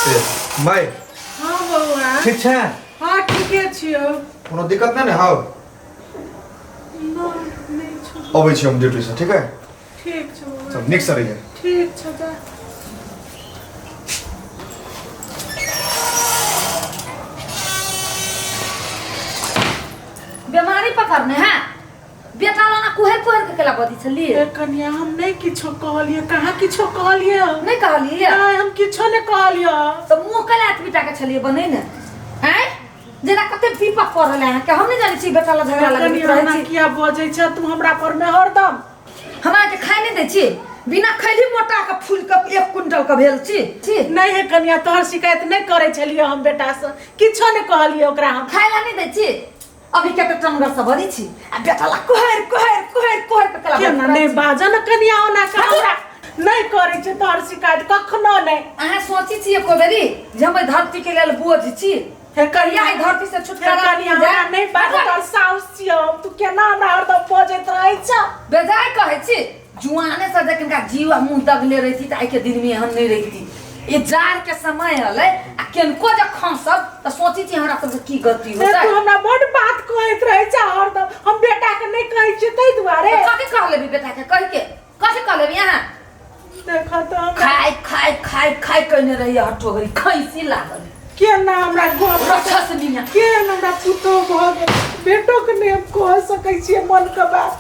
माय। हाँ बौआ। ठीक छै? हाँ, ठीके छियौ। कोनो दिक्कत नहि ने हौ? नहि, नहि छौ। अबै छी हम ड्यूटी से, ठीक है? ठीक छौ बौआ। सब नीक से रहिए। ठीक छौ, जा। बीमारी पकड़ने है बेटा लाना कुहर कुहर के केला बदी छली। ए कनिया, हम नहीं किछो कहलिए। कहाँ किछो कहलिए? नहीं कहलिए? नहीं, हम किछो नहीं कहलिए। तो मुंह केला एतबी टा के छलिए बनै ने आँय, जेना कते विपद पड़ल है अहाँके, हम नहीं जानै छी बेटा ला झगड़ा लगबैत कनिया, रहै हमरा छी। किया बजै छ तू हमरा पर में हरदम? हम अहाँके खाय नहीं दै छी, बिना खैली मोटा के फूल के 1 क्विंटल के भेल छी छी। नहीं हे कनिया, तोहर शिकायत नहीं करै छलिए हम। बेटा से किछो नहीं कहलिए ओकरा हम। खाय ला नहीं दै छी। अभी कते टनगर से भरी छी आ बेटा ला कोहर कोहर कोहर कोहर के केला केना बजैत नहीं रहै छी। बाजऽ न कनिया, ओना के हटू। हमरा नहीं करै छै तोहर शिकायत कखनो नहीं। अहाँ सोचै छी एको बेरी जे हम एहि धरती के लेल बोझ छी? हे कहिया कनिया, एहि धरती से हे छुटकारा कनिया, मिल जाए? हमरा नहीं बाजऽ, तोहर साउस छियौ हम, तू केना हमरा हरदम बजैत रहै छ? बेजाय कहै छी, जुआने से जे किनका जीव आ मुंह दगले रहिती तऽ आइके दिनमे एहन नहि रहिती। ई जाड़ के समय हलै आ केनको जे खसब तऽ सोचै छी हमरा सबके की गति हे होतै। तू हमरा बड बात कहैत रहै छ हरदम। हम बेटा के नहीं कहै छियै ताहि दुआरे। तऽ कथी कह लेबी बेटा के? कहि के कथी कह लेबी अहाँ? देख तऽ हमरा खाय खाय खाय खाय कहने रहिए, हटो घड़ी खैसी लागल। केना हमरा गप रक्षस निया। केहन हमरा पुतोह भऽ गेल, बेटोके नहि हम कह सकै छियै मनके बात।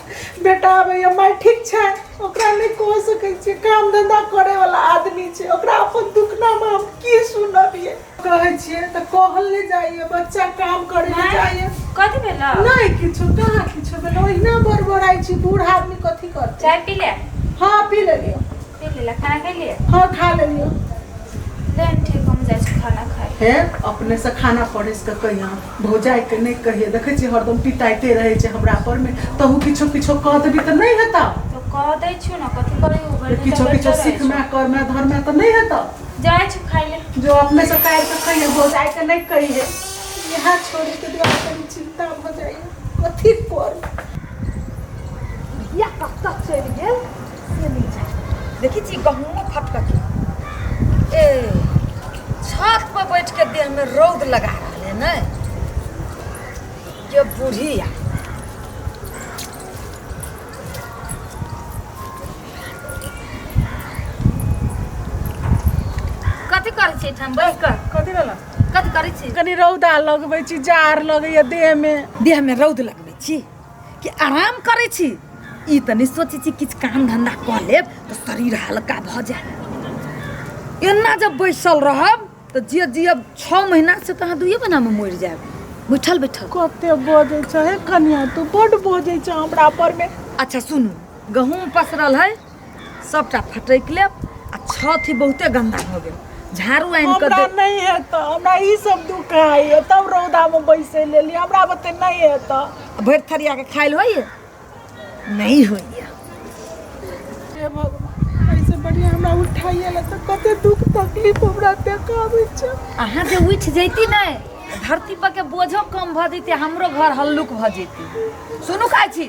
बेटा आबैए, माय ठीक छै? ओकरा नहि कह सकै छियै, काम धंधा करैवला आदमी छै, ओकरा अपन दुखनामे हम की सुनबियै? कहै छियै तऽ कहल नहि जाइए, बच्चा काम करै लए जाइए। कथी भेल? नहि किछो, कहाँ किछो भेल, ओहिना बड़बड़ाइ छी। बूढ़ आदमी कथी करतै? चाय पी ले। हाँ, पी लेलियो। पी लेला, खाना खेलिए? हाँ, खा लेलियो। देन ठीक, हम जाइ छी खाना खाइ। हे, अपने से खाना परसि कऽ कहिया, भौजाइके नहि कहिए। देखै छियै हरदम पिताइते रहै छै हमरा पर मे, तहू किछो किछो कह देबी तऽ नहि हेतौ। तो कह दै छियौ ने, कथी करी? भरि दिन किछो तऽ किछो बैठल रहै सीखमे छियौ। करमे धरमे तऽ नहि हेतौ। जाइ छी खाइ ले। जो, अपने से काटि कऽ खइहे, भौजाइके नहि कहिए। इएह छोड़ीके दुआरे कनि चिन्ता भऽ जाइए, कथी करू। या कतऽ चलि गेल से नहि जानि। देखै छी गहूँमो फटकत। ए छत पर बैठ के देह में रौद लगा रहल है ने ये बुढ़िया। कथी करै छी एहिठाम बैस कऽ? कथी भेल? कथी करै छी? कनि रौदा लगबै छी, जाड़ लगैए देहमे। देहमे रौद लगबै छी कि आराम करै छी? ई तऽ नहि सोचै छी किछु काम धन्धा कऽ लेब तऽ शरीर हल्का भऽ जायत। एना जब बैसल रहब तऽ जे जियब 6 महीना से तऽ अहाँ 2 महीनामे मरि जायब बैठल बैठल। कते बजै छ हे कनिया, तू बड्ड बजै छ हमरा पर मे। अच्छा सुनू, गहूँम पसरल है, सबटा फटकि लेब आ छत ही बहुते गन्दा भऽ गेल, झाड़ू आनि कऽ हमरा दे। नहीं हेतौ, हमरा ई सब दुखाइए तब रौदामे बैसै लेली, हमरा बते नहीं हेतौ। भरि थरिया के खाइल होइए नहीं होइए। हे भगवान, ऐसे बढ़िया हमरा उठाइए ले तऽ कते दुख तकलीफ हमरा देखाबै छै। अहाँ जे उठि जैती ने, धरती पर के बोझो कम भऽ जैते, हमरो घर हल्लुक भऽ जैती। सुनू, खाइ छी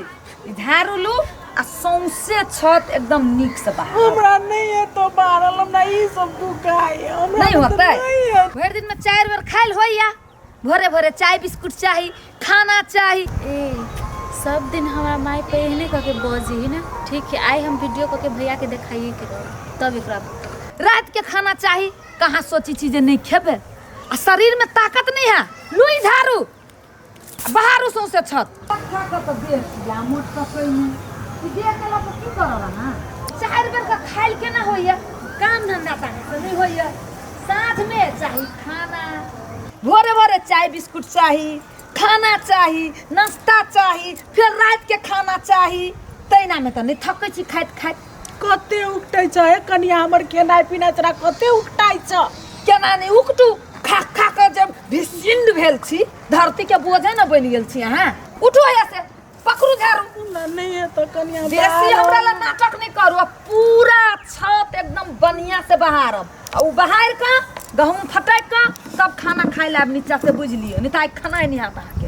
ई झाड़ू लू आ सौंसे छत एकदम नीक से बाहर। हमरा नहीं हेतौ बारल, हमरा ई सब दुखाइए, हमरा नहीं बते होतै? नहीं हेतौ। भरि दिन में 4 बेर खाइल होइया, भोरे भोरे चाय बिस्कुट चाही, खाना चाही। ए सब दिन हमरा माय पे एहने कऽ के बजी है ना? ठीक है, आइ हम वीडियो कऽ के भैया के देखाइए के रहब, तब एकरा रात के खाना चाही। कहाँ सोची छी जे नहीं खेबे आ शरीर में ताकत नहीं है। लुई झाड़ू आ बाहर सौंसे छत 4 बेर का खाइल केना होइया? काम धंधा तऽ अहाँसँ नहि होइया। साँझ में चाही खाना, भोरे भोरे चाय बिस्कुट चाही, खाना चाही, नाश्ता चाही, फेर रात के खाना चाही। तैना में तऽ नहि थकै छी खाइत खाइत? कते उकटै छ हे कनिया, हमर खेनाइ पिनाइ तोरा कते उकटाइ छ? केना नहि उकटू? खा खा कऽ जब भिसिंड भेल छी, धरती के बोझे ने बनि गेल छी अहाँ। उठू हैया से, पकड़ू झाड़ू। हमरा नहीं हेतौ कनिया। बेसी बाहर। हमरा ला नाटक नहीं करू आ पूरा छत एकदम बढ़िया से बहारब आ उ बहार कऽ गहूम फटक कऽ सब खाना खाइ लायब नीचा से, बुझि लियौ, नहीं तऽ आइ खाना नहीं हैत अहाँके।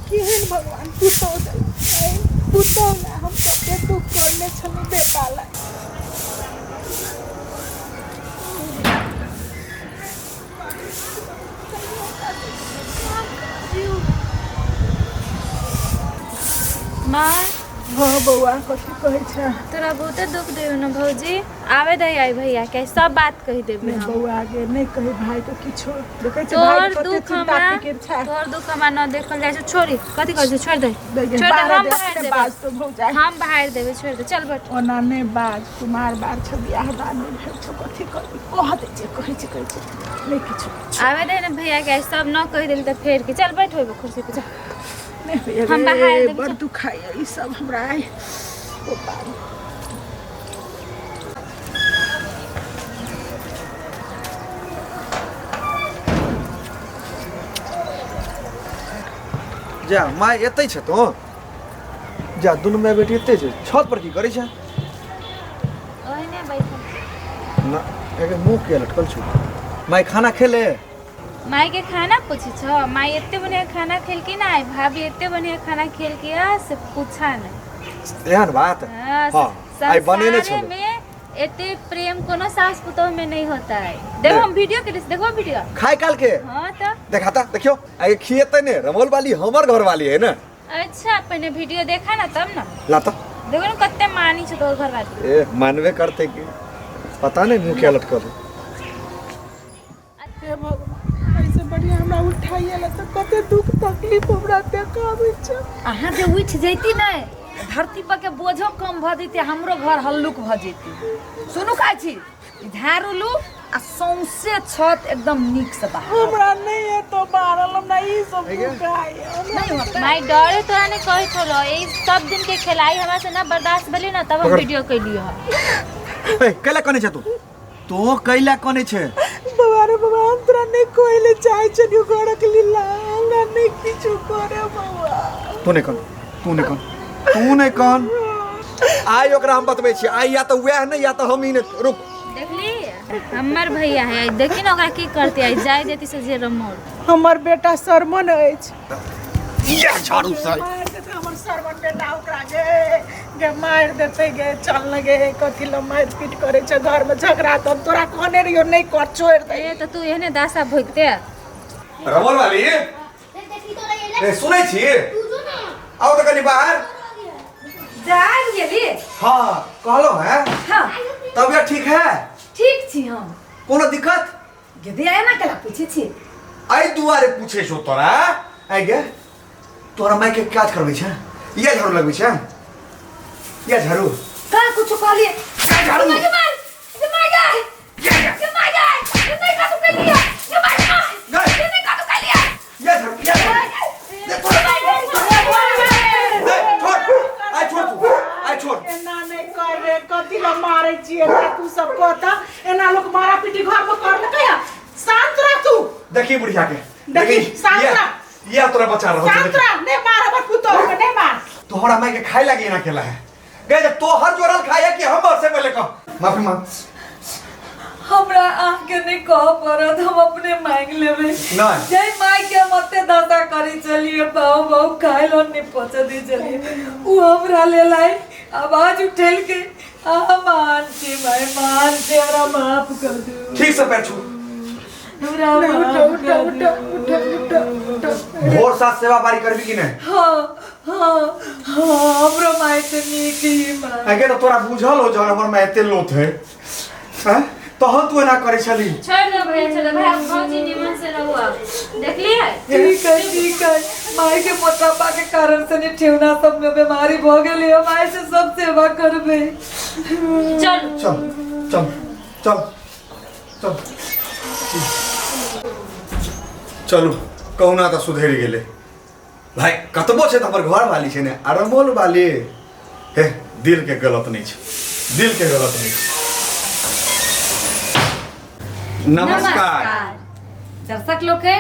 केहन भगवान पुतोह देलकै पुतोह ला, हम कते दुख करने छलहुँ बेटा ला। माँ। हाँ बौआ, कथी कहै छै? तोरा बहुते दुख देबे न भौजी। आवे दे आई भैया के, सब बात कहि देबे नहि हम। बौआ गे, नहि कही भाई के किछो। देखै छै भाई तोहर के कते दुख चिंता हमरा फिकिर छै। तोहर दुख हमरा न देखल जाइ छै। छोड़ी, कथी कहै छै, छोड़ दे। दे गे, छोड़ दे, बाहर हम दे, बहारि अपने देबै। बाज तो भौजाइ। हम बहारि देबै, छोड़ दे, चल बैठ। ओना नहि बाज, कुमार बार छौ, बियाह दान नहि भेल छौ, कथी करबी? कह दै छै, कहै छै, कहै छै, नहि किछो। आवे दे ने भैया के, सब न कहि देली तऽ फेर की। चल बैठ होइबे कुर्सी पे, चल। नहि होइए हम रे, बहारि देबै, बड़ चल। दुखाइए ई सब हमरा आइ। ओ बाप। जा माय, एतै छै तू? जा, दुनू माय बेटी एतै छै। छत पर की करै छै? ओहिने बैठल। ना एके मुँह के लटकल छौ? माय खाना खेले? माई के खाना पूछे छो? माई एते बढ़िया खाना खेलकी ना, आई भाभी एते बढ़िया खाना खेलकी आ से पूछा नहीं। एहन बात? हाँ, हाँ, आइ बनेने संसारे छलै। में एते प्रेम कोनो सास पुतोह में नहीं होता है। देखो, हम वीडियो के लिए देखो वीडियो। खाय काल के? हाँ तो। देखाता, देखियो आइ खिएतै ने रमोल वाली, हमर घर वाली है ना। अच्छा, पहले वीडियो देखा ना तब ना। लाता। देखो ना कत्ते मानी छो तोहर घर वाली। ए, मानबे करते कि पता नहीं मुँह क्या लटकल है। हे भगवान, ऐसे बढ़िया हमरा उठाइए ला तऽ कते दुख तकलीफ हमरा देखाबै छै। अहाँ जे उठि जैती ने, धरती पर के बोझो कम भऽ जैते, हमरो घर हल्लुक भऽ जैती। सुनू, खाइ छी, झाड़ू लू आ सौंसे छत एकदम नीक से बाहर। हमरा नहि एतो बारल, हमरा ई सब दुखाइ। नहि होतै। माई डरे तोरा ने कही थोलो, ई सब दिन के खेलाई हमरा से ना बर्दाश्त भेली ना, तब हम पकड़। वीडियो कैली ह। ए, कैला कने छै तू? तो कैला कने छै? बाबा रे बाबा, हम तोरा नहि कहै ले चाहै छलियौ घरक लीला। हमरा नहि किछु करे बौआ। तू नहि कन, तू नहि कन, तू नहि कन। आइ ओकरा हम बतबै छी आइ, या तऽ वएह नहि या तऽ हम ही नहि। रुक। देखली, हमर भैया है, देखी ना ओकरा की करते, आई जाय देती से जे रमोर। हमर बेटा सरमन अछि। इएह झाड़ू से मारि देतै हमर सरमन बेटा ओकरा। गे गे, मारि देतै गे। चल न गे, कथी लए मारि पीट करै छै घरमे झगड़ा? तऽ हम तोरा कहने रहियौ नहि कर, छोड़ि दे। ए, तऽ तू एहने दासा भोगते। रमोल वाली, ए, सुनै छी? आउ तऽ कनि बाहर। जान गेली। हाँ, कहलहुँ है। हाँ। तबियत ठीक है? ठीक छी हम। कोनो दिक्कत? गेदी आए ना केला पूछे छी? एहि दुआरे पूछे छौ तोरा। आइ गे, तोरा माय के काज करबै छै? इएह झाड़ू लगबै छै? इएह झाड़ू? का कुछ कहलिए? का झाड़ू? गे माय गे, माय गे गे, माय गे, ये नहीं का तू कहलिए? गे माय माय। गए। ये नहीं का तू कहलिए? इएह झाड़ू, इएह झाड़ू। दे तोरा, दे, छोड़, आइ छोड़ तू, आइ छोड़। एना नहि कर रे, कथी लए मारै छी एना? तू सब कहता, एना लोक मारा पीटी घर में कर लेकै? शांत रह तू। देखी बुढ़िया के। देखी, शांत इएह- रह। इएह तोरा बचा रहल छै। शांत देखी। रह, नहि मार हमर पुतोह के, नहि मार। तोहरा माय के खाय लागी एना केला है गए, जब तोहर जोड़ल खाय है कि हमर, से पहले कह। माफी मांग। हमरा अहाँके नहि कहऽ पड़त, हम अपने मांगि लेबै। नहि। जय माय के हम ओते दशा करै छलियै, बाबू बाबू खाय लऽ नहि पहुँचऽ दै छलियै, ओ हमरा लेल आइ आवाज उठेलकै। अहाँ महान छी माय, महान छी। हमरा माफ कर दू। ठीक से पैर छू। हमरा नहि, माफ उठ उठ कर उठ दू। उठ उठ उठ। भोर सात सेवा बारी करबी कि नहि? हाँ हाँ हाँ, हमरो माय से नीक ही माय। आगे तो तोरा बुझल हो जहन हमर माय एते लोथ है, हैं? तहन तू एना करै छली। छोड़ दो भैया, छोड़ दो भैया। भौजी, निमन से रहू अब, देखली है। ठीक है, ठीक है। माय के मोटापा के कारण से ठेहुना सब में बीमारी भऽ गेलै। हम आइ से सब सेवा करबै। चल। चल चल चल चल, चलू, कहुना तऽ सुधरि गेलै भाइ। कतबो छै तऽ हमर घर वाली छै ने, आ रमोल वाली हे, दिल के गलत नहि छै, दिल के गलत नहि छै। नमस्कार। दर्शक लोकनि,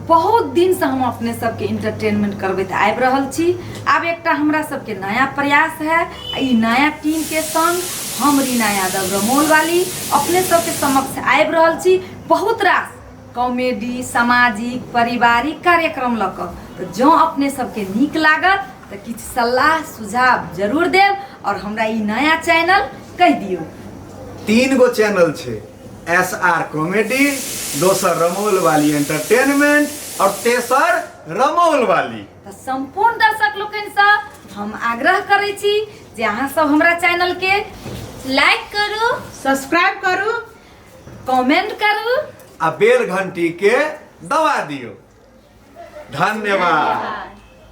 बहुत दिनसँ हम अपने सबके इंटरटेनमेंट करबैत आबि रहल छी। आब एकटा हमरा सबके नया प्रयास है आ ई नया टीम के संग हम रीना यादव रमौल वाली अपने सबके समक्ष आबि रहल छी, बहुत रास कॉमेडी, सामाजिक, पारिवारिक कार्यक्रम लऽ कऽ। तऽ जँ अपने सबके नीक लागत तऽ किछु सलाह सुझाव जरूर देब और हमरा ई नया चैनल कहि दियौ। तीन गो चैनल छै, एस आर कॉमेडी, दोसर रमौल वाली एंटरटेनमेंट और तेसर रमौल वाली। तऽ सम्पूर्ण दर्शक लोकनिसँ हम आग्रह करै छी जे अहाँ सब हमरा चैनलके लाइक करू, सब्सक्राइब करू, कमेंट करू आ बेल घंटी के दबा दियौ। धन्यवाद।